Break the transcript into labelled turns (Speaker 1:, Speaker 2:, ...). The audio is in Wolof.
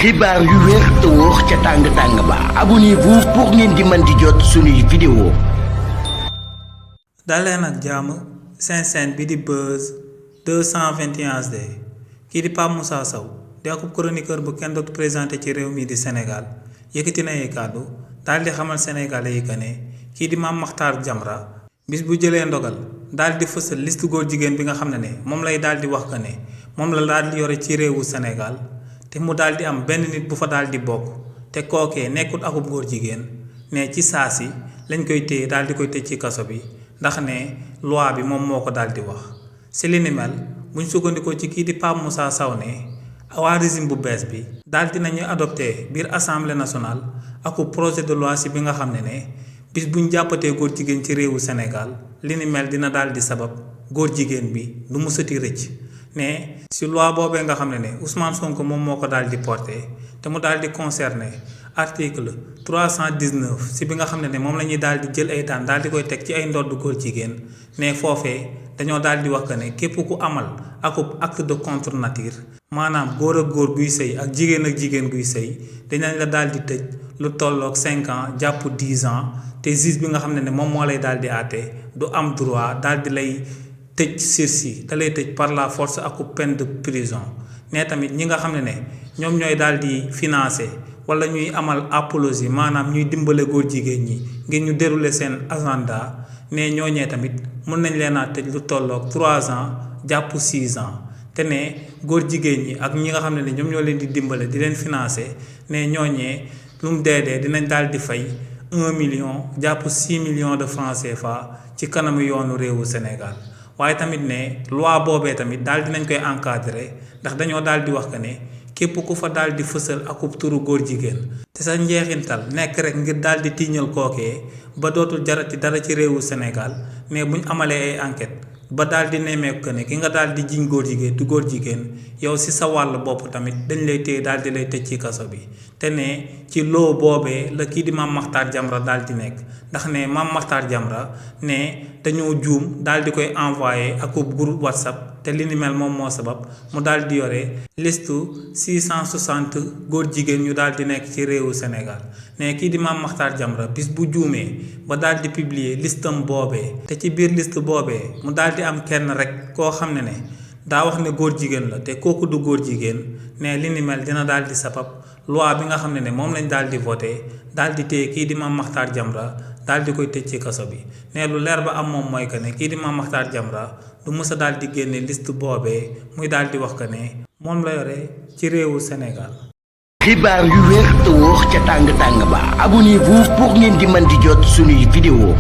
Speaker 1: xibaar yu wér te wóor ca tàng-tàng ba abonnez-vous pour ngeen di mën di jot suñuy vidéo.
Speaker 2: daleen ak jàmm seen bi di Buzz 221 HD kii di Pape Moussa Sow di akub chroniqueur bu kenn dootu présenté ci réew mi di Sénégal yëkkati na ay kàddu daal di xamal sénégalais yi que ne kii di Mame Mactar Jamra bis bu jëlee ndogal daal di fësal liste góor jigéen bi nga xam ne moom lay daal di wax que ne moom la daal di yore ci réewu Sénégal te mu daal di am benn nit bu fa daal di bokk te kookee nekkut akub góor jigéen ne ci saa si lañ koy téye daal di koy tëj ci kaso bi ndax ne loi bi moom moo ko daal di wax si li ni mel buñ sukkandikoo ci kii di Pape Moussa Sow ne waa régime bu bees bi daal di nañu adopté biir assemblée nationale akub projet de loi si bi nga xam ne bis buñ jàppatee góor jigéen ci réewu Sénégal li ni mel dina daal di sabab góor jigéen bi du mu sëti rëcc ne si loi boobee nga xam ne Ousmane Sonko moom moo ko daal di porté te mu daal di concerné article 319 si bi nga xam ne moom la ñuy daal di jël ay daan daal di koy teg ci ay ndodd góor jigéen ne foofee dañoo daal di wax que ne képp ku amal akub acte de contre nature maanaam góor ak góor guy sëy ak jigéen guy sëy dinañ la daal di tëj lu tolloog 5 ans jàpp 10 ans te juge bi nga xam ne moom moo lay daal di àtte du am droit daal di lay tëj sursis da lay tëj par la force ak peine de prison ne tamit ñi nga xam ne ñoom ñooy daal di financer wala ñuy amal apologie maanaam ñuy dimbale góor jigéen ñi ngir ñu dérouler seen agenda ne ñooñee tamit mën nañ leen a tëj lu tolloog 3 ans jàpp 6 ans te ne góor jigéen ñi ak ñi nga xam ne ñoom ñoo leen di dimbale di leen financer ne ñooñee lu mu dee dinañ daal di fay 1 million jàpp 6 millions de francs CFA ci kanamu yoonu réewu Sénégal. waaye tamit ne loi boobee tamit daal dinañ koy encadrer ndax dañoo daal di wax que ne képp ku fa daal di fësal akub turu góor jigéen te sa njeexintal nekk rek ngir daal di tiiñal kookee ba dootul jarati dara ci réewu Sénégal mais buñ amalee ay enquête ba daal di nemmeeku que ne ki nga daal di jiñ góor jigéen du góor jigéen yow si sa wàll bopp tamit dañ lay téye daal di lay tëj ci kaso bi te ne ci loo boobee la kii di Mame Mactar Jamra daal di nekk ndax ne Mame Mactar Jamra ne dañoo juum daal di koy envoyé akub groupe WhatsApp te li ni mel moom moo sabab mu daal di yore listu 660 góor jigéen ñu daal di nekk ci réewu Sénégal ne kii di Mame Mactar Jamra bis bu juumee ba daal di publier listam boobee te ci biir liste boobee mu daal di am kenn rek koo xam ne daa wax ne góor jigéen la te kooku du góor jigéen ne li ni mel dina daal di sabab loi bi nga xam ne moom lañ daal di voté daal di téye kii di Mame Mactar Jamra daal di koy tëj ci kaso bi ne lu leer ba am moom mooy que ne kii di Mame Mactar Jamra du mës a daal di génne liste boobee muy daal di wax que ne moom la yore ci réewu Sénégal.
Speaker 1: xibaar yu wér te wóor ca tàng-tàng ba abonnez-vous pour ngeen di mën di jot suñuy vidéo.